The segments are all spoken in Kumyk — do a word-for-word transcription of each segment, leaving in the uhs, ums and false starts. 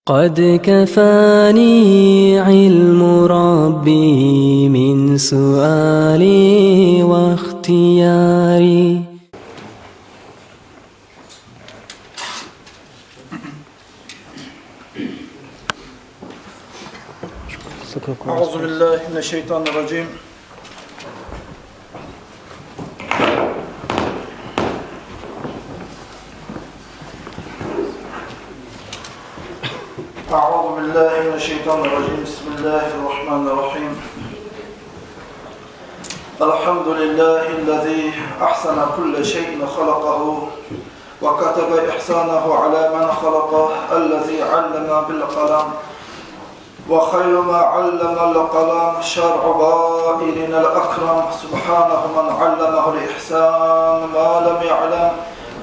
قد كفاني علم ربي من سؤالي واختياري. أعوذ بالله من الشيطان الرجيم. أعوذ بالله من الشيطان الرجيم. بسم الله الرحمن الرحيم. الحمد لله الذي أحسن كل شيء خلقه وكتب إحسانه على من خلقه، الذي علم بالقلم، وخير ما علم القلم شرع بارئنا الأكرم سبحانه من علمه الإحسان ما لم يعلم.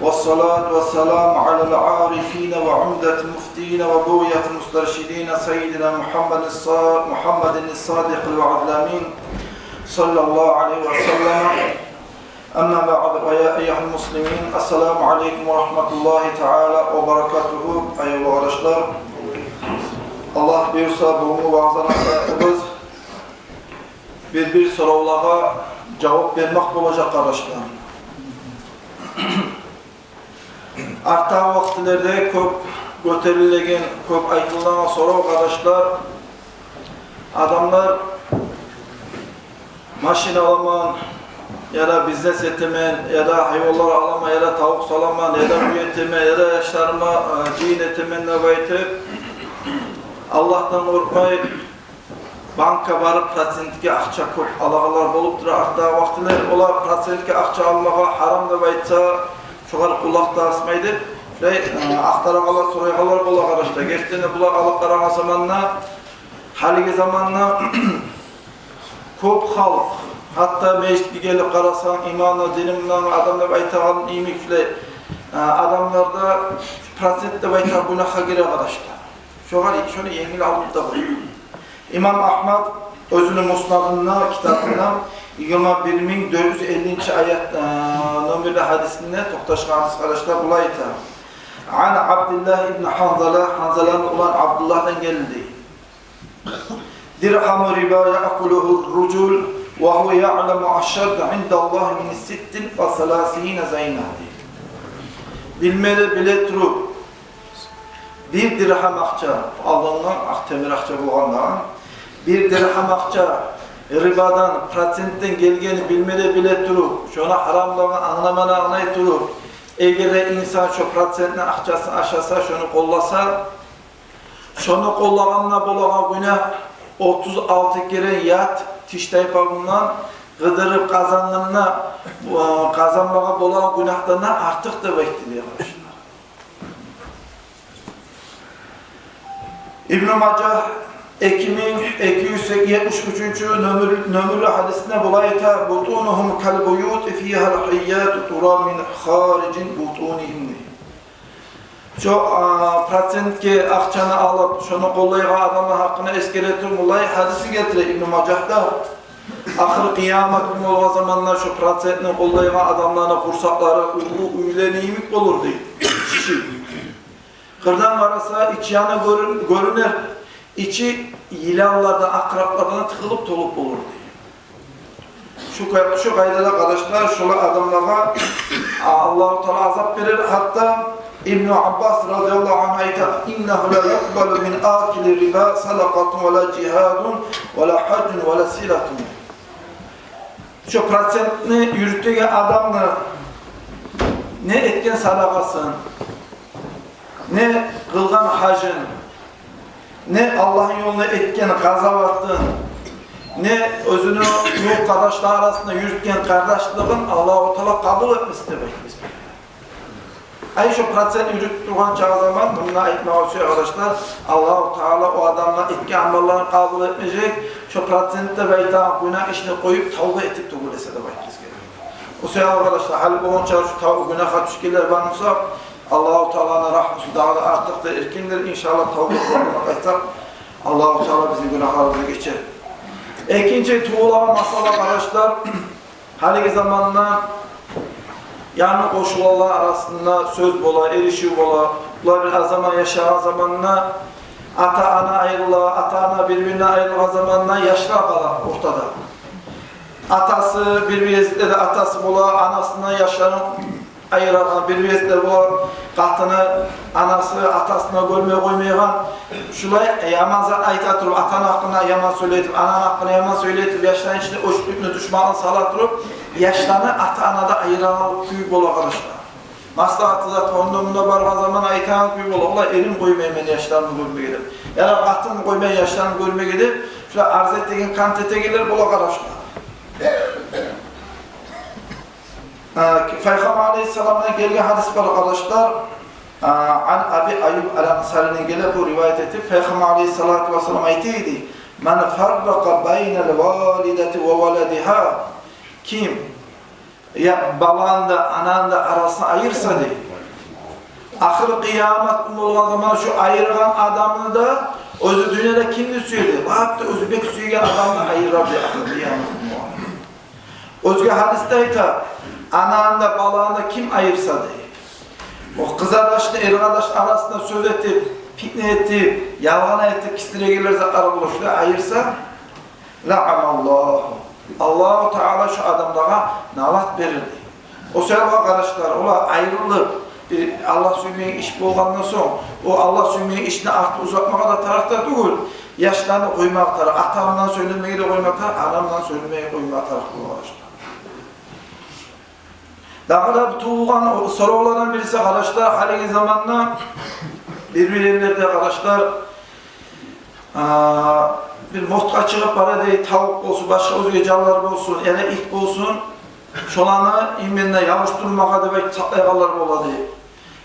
والصلاة والسلام على العارفين وعمدة المفتين وبغية المسترشدين سيدنا محمد الصا-، محمد الصادق الوعد الأمين صلى الله عليه وسلم. أما بعد، ويا أيها المسلمين، السلام عليكم ورحمة الله تعالى وبركاته. Аявлу къардашлар, Аллагь буюрса, бугюнгю ваъза-насигьатыбыз бир-бир соравлагъа жавап бермек болажакъ, къардашлар. Артдагъы вакътилерде кёп гётерилеген, кёп айтылагъан сорав, къардашлар, адамлар машин аламан, яда бизнес этемен, яда гьайванлар аламан, яда тавукъ саламан, яда уьй этемен, яда яшларыма, э, жыйын этемен деп айтып, Аллагьдан къоркъмай, банкагъа барып, процентге акъча кёп алагъанлар болуп тура артдагъы вакътилер. Олар процентге акъча алмагъа гьарам деп айтса, шогъар къулакъ да асмай деп, шулай, э, ахтарагъанлар, сорайгъанлар бола, къардашлар. Гертиден де, булай алып къарагъан заманда, гьалиги заманда кёп халкъ, гьатта межитге гелип къарасанг, имамны, динни булан адам деп айтагъан йимик, шулай, э, адамлар да процент деп айтагъан гюнагьгъа гире, къардашлар. Шогъар, шону енгил алып да къоя. Имам Агьмад оьзюню Муснадында, китабында, йигирма бир минг дёрт юз эллинчи аят, э, номерлик гьадисинде, токъташгъан гьадис, къардашлар, булай айта: عن عبد الله بن حنظلة, Гьанзаланы улан Абдуллагьдан гелди. درهم ربا يأكله الرجل وهو يعلم أشد عند الله من ست وثلاثين زنيا, дей. Билме де биле туруп, бир диргьам акъча, алдынгъы акъ темир акъча болгъанда, бир диргьам акъча рибадан, процентден гелгенин билме де биле туруп, шону гьарамлыгъын англама да англай туруп, эгер де инсан шо процентни акъчасын ашаса, шону къолласа, шону къоллагъанда болагъан гюнагь отуз алты керен ят тиштайпавундан къыдырып къазангъанда, э, къазанмагъа болагъан гюнагьдан да артыкъ деп айтды, дей, къардашлар. Ибну Мажагь эки минг эки юз етмиш уьчюнчю номер-, номерлик гьадисинде булай айта: بطونهم كالبيوت فيها الحيات ترى من خارج بطونهم. Шо, а, процентге акъчаны алып, шону къоллайгъан адамны гьакъында эсгере туруп, булай гьадисни гелтире Ибну Мажагьда. Ахыр къыямат гюн болгъан заманда шо процентни къоллайгъан адамланы къурсакълары уллу уьйлени йимик болур, дей. Ичи. Къырдан къараса, ичи яны гёрюн-, гёрюнер. Ичи йыланлардан, акъраплардан тыгъылып толуп болур, дей. Шу къай-, шу къайдада, къардашлар, шолай адамлагъа, а, Аллагьу Таала азап берер. Гьатта Ибну Аббас радияллагьу ангьу айта: إنه لا يقبل من آكل الربا صدقة ولا جهاد ولا حج ولا صلة. Шо процентни юрютеген адамны не этген садагъасын, не къылгъан гьажын, не Аллагьны ёлунда этген къазаватын, не оьзюню ювукъ къардашлар арасында юрютген къардашлыгъын Аллагьу Таала къабул этмес деп айтды. Ай, шо процент юрютюп тургъан чагъы заман, мунда айтмагъа сюе, къардашлар, Аллагьу Таала о адамны этген амалларын къабул этмежек, шо процент деп айтагъан гюнагь ишни къоюп, тавба этип тюгюл эсе деп айтды бизге. О саялы, къардашлар, гьали болгъунча шу тав-, гюнагьгъа тюшгенлер бар буса, Аллагьу Тааланы рагьмусу дагъы да артыкъ да эркиндир. Иншаллагь, тавба этип къайтсакъ, Аллагьу Таала бизин гюнагьларыбызны гечер. Экинчи тувулагъан масъала, къардашлар, гьалиги заманда янгы къошулгъанлар арасында сёз бола, эришив бола. Булар бир аз заман яшагъан заманда Ата-ана айрыла, ата-ана бир-биринден айрылгъан заманда яшлар къала ортада. Атасы, бир-бир гезиклерде атасы бола, анасындан яшларын айырагъан, бир-бир гезиклер бола, къатыны анасы атасына гёрме къоймайгъан. Шулай яман зат айта туруп, атаны гьакъына яман сёйлей туруп, ананы гьакъына яман сёйлей туруп, яшланы ичине оьчлюкню, душманлыкъны сала туруп, яшланы ата-анадан айырагъан кюй бола, къардашлар. Маслагьатлы зат, онда-мунда баргъан заман айтагъан кюй бола: «Валлагь, эрим къоймай мени яшларымны гёрмеге», — деп. Яда къатын къоймай яшларын гёрмеге деп, шулай арз этеген, кант этегенлер бола, къардашлар. Э, Пайхаммар алейгьиссаламдан гелген гьадис бар, къардашлар. Э, ан Аби Айюб ал-Ансариден геле бу риваят этип, Пайхаммар алейгьиссалату вассалам айта эди: «Ман фарракъа байнал валидати ва валадигьа». Ким я баланы да, ананы да арасын айырса, дей, ахыр къыямат гюн болгъан заманда шу айыргъан адамны да, оьзю дюньяда кимни сюе эди, лап да оьзю бек сюеген адамны айырар, дей, ахыр къыямат гюн болгъан. Оьзге гьадисде айта: ананы да, баланы да ким айырса, дей, о къызардашны, эркъардашны арасында сёз этип, питне этип, ялгъан айтып, кистирегенлер затлар болуп, шулай айырса, «Лаъаналлагьу», Аллагьу Таала шу адамлагъа налат берир, дей. О саялы, къардашлар, олар айрылып, бир Аллагь сюймейген иш болгъандан сонг, о Аллагь сюймейген ишни артын узатмагъа да тарыкъ да тюгюл, яшланы къоймагъа тарыкъ, атамдан сёйлемеге де къоймагъа тарыкъ, анамдан сёйлемеге къоймагъа тарыкъ бола, къардашлар. Дагъы да бир тувулгъан о соравлардан бириси, къардашлар, гьалиги заманда бир-бир ерлерде, къардашлар, а, бир муртгъа чыгъып бара, дей, тавукъ болсун, башгъа оьзге жанлар болсун, яда ит болсун, шоланы именно ябушдурмагъа деп айтып сакълайгъанлар бола, дей.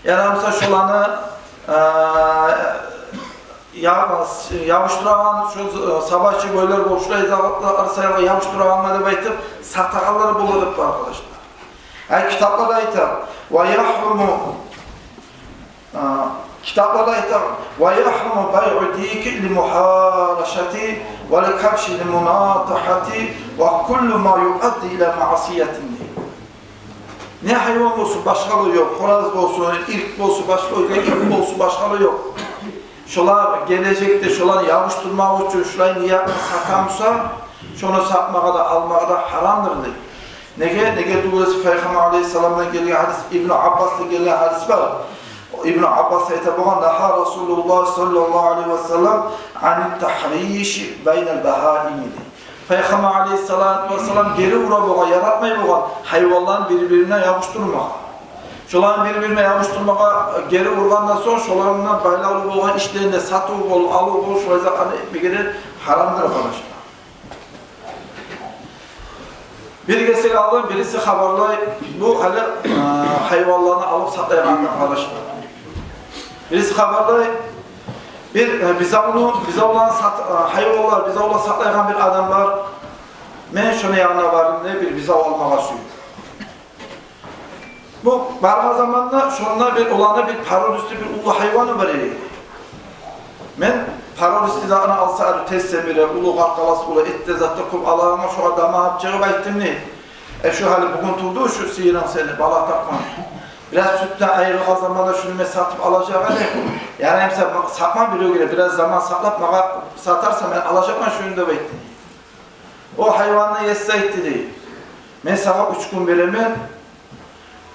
Яда, мисал, шоланы, а, я-, ябушдурагъан, шу, э, собачий бойлар болуп, шулай затлар саялы ябушдурагъангъа деп айтып сатагъанлар бола деп бар, къардашлар. Ай, китапларда айта: «Ва яхруму», а, китапларда айта: «Ва яхруму байгъу дики ли мухарашати, ва ли кабши ли мунатахати, ва куллу ма юадди ила маъсиятин», — дей. Не гьайван болсун, башгъалыгъы ёкъ, хораз болсун, ирк болсун, башгъа оьзге, ит болсун, башгъалыгъы ёкъ. Шолар гележекде шоланы ябушдурмакъ учун шулай ниятны сата буса, шону сатмагъа да, алмагъа да гьарамдыр, дей. Неге? Неге тюгюл эсе, Пайхаммар алейгьиссаламдан гелген гьадис, Ибну Аббасдан гелген гьадис бар. Ибну Аббас айта болгъан: «Нагьа Расулуллагь саллаллагьу алайгьи ва саллам ани тагьриши байнал багьаими», — дей. Пайхаммар алейгьиссалату вассалам гери ура болгъан, яратмай болгъан гьайванланы бир-бирине ябушдурмагъа. Шоланы бир-бирине ябушдурмагъа гери ургъандан сонг, шоланы байлавлу болгъан ишлеринде, сатыв бол, алыв бол, шолай затланы этмеге де гьарамдыр, къардашлар. Бир гесек алдын бириси хабарлай, бу гьали, э, гьайванланы алып сакълайгъан адам, къардашлар. Бириси хабарлай, бир, э, бизавну, бизавланы сат-, э, гьайванлар, бизавлар сакълайгъан бир адам бар. Мен шону янына бардым, дей, бир бизав алмагъа сюйдюм. Бу баргъан заманда шонда бир, оланы бир породистый бир уллу гьайваны бар эди. Мен породистый затны алса, ари тез семире, уллу къаркъарасы бола, эт де, зат да кёп алагъангъа, шогъар дамагъым чыгъып айтдым, дей: «Э, шу гьали бугюн тувду шу сыйырынг сени, бала тапгъан. Бираз сютден айрылгъан заманда шуну мен сатып алажакъ эдим. Ярай буса, сатма, бирев геле, бираз заман сакълап магъа сатарсан, мен алажакъман шуну», — деп айтдым. О гьайванны еси айтды, дей: «Мен сагъа уьч гюн беремен.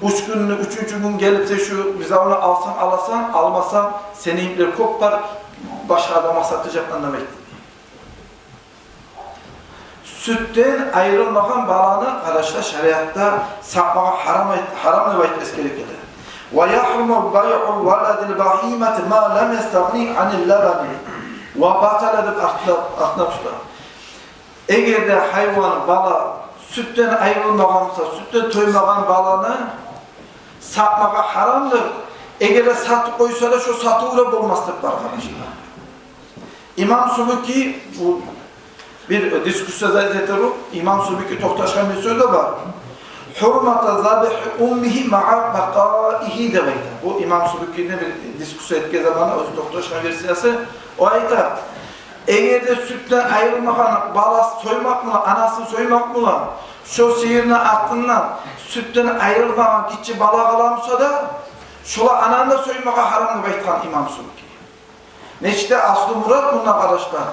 Уьч гюнню уьчюнчю гюн гелип, сен шу бизавну алсанг аласан, алмасанг, сени йимиклер кёп бар, башгъа адамгъа сатажакъман», — деп айтды. Сютден айрылмагъан баланы, къардашлар, шариатда сатмагъа гьарам айт-, гьарам деп айтып эсгере геле. «Ва яхруму байгъу валадил багьимати ма лам ястагъни анил лабани». «Ва батала» деп артына, артына тута. Эгер де гьайван, бала сютден айрылмагъан буса, сютден тоймагъан баланы сатмагъа гьарамдыр. Эгер де сатып къойса да, шо сатыв да болмас деп бар, къардашлар. Имам Субки, бу бир дискуссия зат этер, имам Субки токъташгъан бир сёз де бар. «Гьурмату забгьи уммигьи маъа бакъаигьи», — деп айта. Бу имам Субкини бир дискуссия этген заманда оьзю токъташгъан версиясы. О айта: «Эгер де сютден айрылмагъан баласын соймакъ булан, анасын соймакъ булан, шо сыйырны артындан сютден айрылмагъан гиччи бала къала буса да, шола ананы да соймагъа гьарам», — деп айтгъан имам Субки. Нечик де аслу мурат мунда, къардашлар,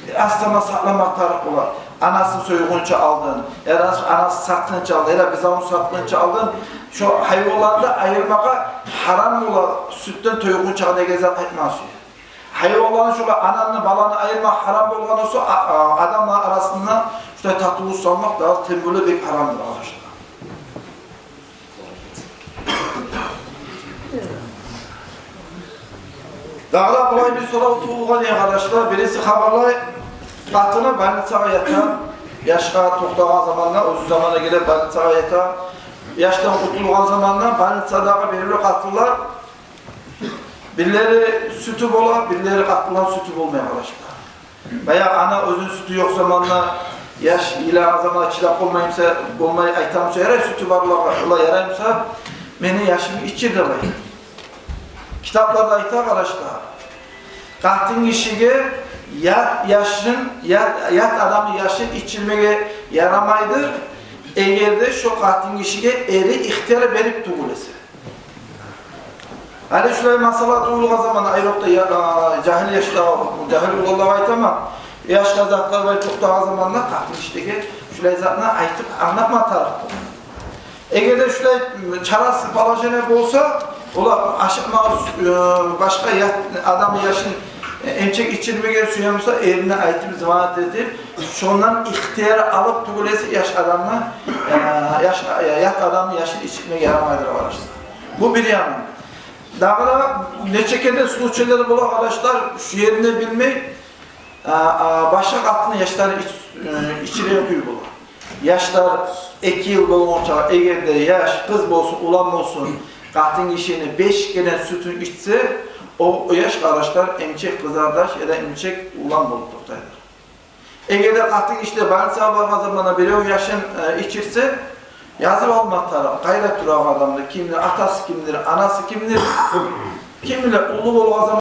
бир аз сама сакъламакъ тарыкъ бола. Анасын сойгъунча алдын, яда анасы сатгъынча алдын, яда бузавун сатгъынча алдын, шо гьайванланы да айырмагъа гьарам бола, сютден тойгъунча деген зат айтмагъа сюе. Гьайванланы, шолай ананы, баланы айырмагъа гьарам болгъан буса, а-, а-, адамлар арасында шулай татывлукъ салмакъ дагъы тем более бек гьарамдыр, къардашлар. Дагъы да булай бир сорав тувулгъан эди, къардашлар. Бириси хабарлай, къатыны больницагъа ята, яшгъа токътагъан заманда, оьзю заманы геле больницагъа ята. Яшдан къутулгъан заманда больницадагъы бир-бир къатынлар, бирлери сютю бола, бирлери къатынлар сютю болмай, къардашлар. Баягъы ана оьзюню сютю ёкъ заманда яш йылагъан заманда чыдап болмай буса, болмай айта буса, ярай, сютю барларгъа, олай ярай буса, мени яшымны ичир деп айта. Китапларда айта, къардашлар, къатын гишиге ят яшын, ят, ят адамны яшын ичирмеге ярамайдыр, эгер де шо къатын гишиге эри ихтияр берип тюгюл эсе. Гьали шулай масъала тувулгъан заманда, айрокъда я-, а, жагьил яшда, жагьил уланлагъа айтаман, яшгъа затлар бай токътагъан заманда къатын гишиге шулай затны айтып англатма тарыкъ бола. Эгер де шулай, м, чарасыз положение болса, олар ашыкъмагъа, э, башгъа ят адамны яшын, э, эмчек ичирмеге сюе буса, эрине айтып, звонить этип, шондан ихтияр алып тюгюл эсе яш адамны, э, яш, э, ят адамны яшын ичирмеге ярамайдыр, къардашлар. Бу бир яны. Дагъы да нече керен случайлар бола, къардашлар, шу ерин де билмей, а, а, башгъа къатынны яшларын ич-, э, ичиреген кюй бола. Яшлар эки йыл болгъунча, эгер де яш къыз болсун, улан болсун, къатын гишини беш керен сютюн ичсе, о, о яш, къардашлар, эмчек къызардаш яда эмчек улан болуп токътайдыр. Эгер де къатын гиши де больницагъа баргъан заманда бирев яшын, э, ичирсе, язып алма тарыкъ, къайда турагъан адамды, кимдир, атасы кимдир, анасы кимдир. Ким биле, уллу болгъан заман